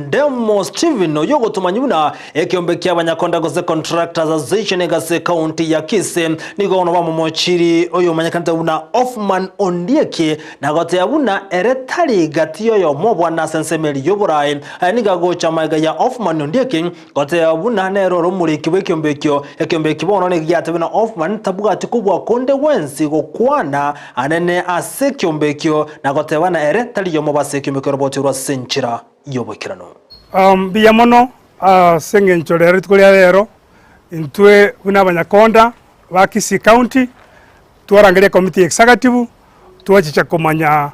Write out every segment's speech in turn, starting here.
Ndemo Stephen oyio ogotomanyia buna ekeombe kia abanyakonda gose Contractors Association egase ekaunti ya Kisii nigo bono bamomochiri oyo omanyekanete buna Othman Ondieki na goteba buna ere tari gati yoyomo obwana ase ensemo eria y'oboraai. Aya nigo agocha magega ya Othman Ondieki Goteba buna nere ore omoriki bw'ekeombe ekio, ekeombe ekio bono nigo giatebire na Hoffman tabwati kobua konde gwensi gokwana anene ase ekeombe ekio, na goteba na ere tari yomoba ase ekeombe ki'oroboti orwo ase enchera y'oboikeranu. Mbuya mono ase engencho rero rituko ria rero intwe buna abanyakonda ba Kisii County twarangeria ekomiti ya executive twachicha komanya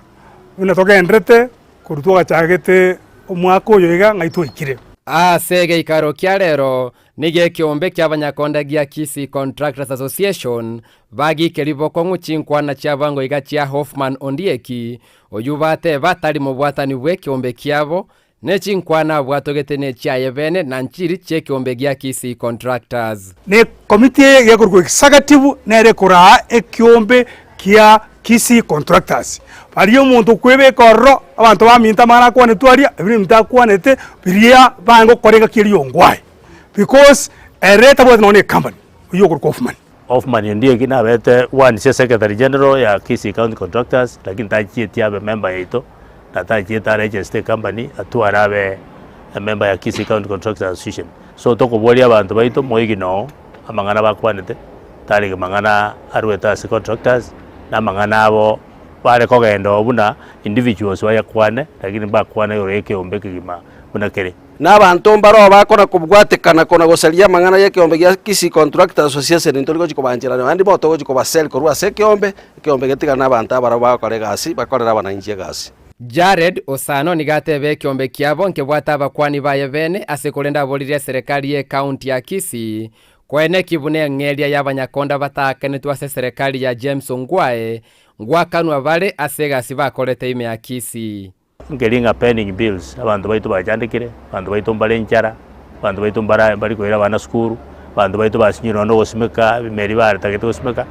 buna togenderete korwa twagachagete omwaka oyo iga ng'ai twaikire. Ase egeikaro kia rero, nigo ekeombe ki'abanyakonda gia Kisii Contractors Association bagikeria bokong'u chinkwana chia bwango iga chia Hoffman Ondieki, oyio bateba tari mobwatani bw'ekeombe kiabo, ne chinkwana abwatogete nechiaye bene na nchiri chi'ekeombe gia Kisii Contractors. Ne committee eye gekorokwa executive nere ekoraa ekeombe kia Kisii Contractors. Baria omonto okwebeka ororo, abanto baminto amang'ana akwanetwe aria, ebio nebinto akwanete biria bange gokora engaki eria yongwae because ere tabwati nonya na ecompany, oyio okorokwa Hoffman. Hoffman Ondieki nabete one ase secretary general ya Kisii County Contractors lakini tachieti abe member yaito na tachiete aregister ecompany atware abe emember ya Kisii County Contractors Association. So tokoboria abanto baito moiginoo amang'ana bakwanete tarenge mang'ana arwete ase contractors na amang'ana abo bare kogenda oo buna individuals bayakwane lakini mbakwane igoro ya ekeombe ekegima buna kere. Na abanto mbaroo bakona kobwatekana kona gosaria amang'ana y'ekeombe gia Kisii Contractors Association ntori gochia kobancherana naende bo togochia kobaseri korwa ase ekeombe, ekeombe getigane nabanto abarabwo bagokora egasi bakorere abananchi egasi. Jared Osano nigo atebe ekeombe kiabo nkebwate abakwani baye bene ase korende aboririe eserekari y'ecounty ya Kisii koeneki buna eng'eria y'abanyakonda bataakanetwe ase eserekari ya James Ongwae ngwakanwa bare ase egasi bakorete ime ya Kisii. Nkeri ng'a pending bills, abanto baito bachandekire, abanto baito mbare enchara, abanto baito mbara mbari koira abana sukuru, abanto baito basinyire nonya na ogosimeka ebimeri baretagete gosimeka,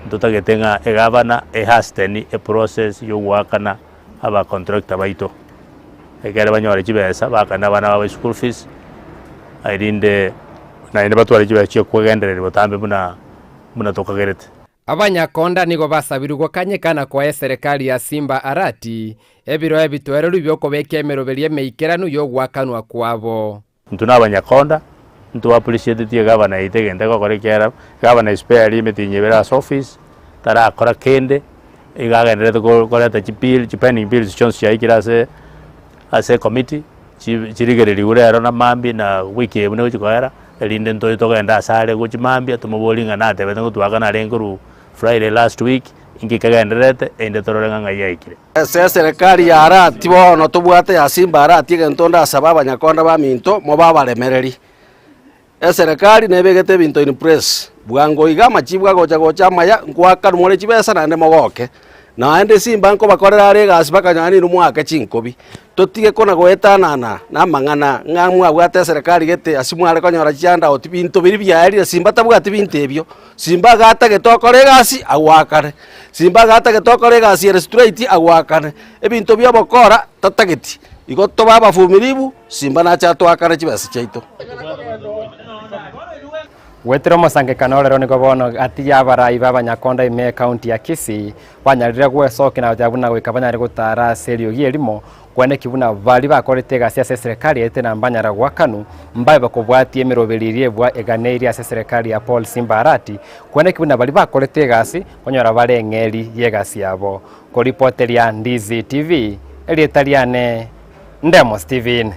ntotagete ng'a egavana ehasteni eprocess ya ogoakana abacontractor baito, ekere banyore chibesa baakane abana babo eschool fees, erinde naende batware chibesa chia okwegendereria botambe buna buna tokagerete. Abanyakonda nigo basabirwe gokanyeka na koa eserekari ya Simba Arati ebiro ebitoereru bi'okobekia emeroberio emeikeranu y'ogoakanwa kwabo. Intwe nabanyakonda, ntwa appreciatetie egavana yaito egento egokora ekiagera egavana espare emitinyi ebere ase office, tarakora kende, iga agendererete ko koreta chibill chipending bills chionsi chiaikire ase ase ecommittee, chi chirigererigwe rero na mambia na wiki eye buna egochi koera, erinde ntoche togende ase are gochia mambia tomoborie ng'a natebete ngotwakana arenge korwa Friday last week, inki kegendererete, erinde torore ng'a ng'ai yaikire. Ase eserekari ya Arati bono tobwate ya Simba Arati egento ndasaba abanyakonda baminto mobe abaremereri. Eserekari nebegete ebinto in place, bwango iga amachibu agocha gocha amaya, nkoakanwa more chibesa naende mogoke. Naende Simba nkobakorera are egasi bakanyora ninwe moake chinkobi. Totige kona goetanana namang'ana ng'a mwabwate eserekari gete ase mware konyora chihandout, binto biria biaerire Simba tabwati binto ebio. Simba agatagete okore egasi agoakane, Simba agatagete okore egasi ere straight agoakane, ebinto bia obokora tatageti. Igo tobe abavumilivu, Simba nache atoakane chibesa chiaito. Goetera omosankekano orero nigo bono gati y'abarai b'abanyakonda ime y'ecounty ya Kisii banyarire gwesokia na goteba buna goika banyare gotara ase eriogi erimo Kwaneki buna baria bakorete egasi ase eserekari yaete na mbanyara goakanwu, mbabe bakobwatia emeroberi eria ebwa eganeirie ase eserekari ya Paul Simba Arati, kwaneki buna baria bakorete egasi konyora bare eng'eri y'egasi yabo. Koripoteria Ndizi TV, erieta riane Ndemo Steven.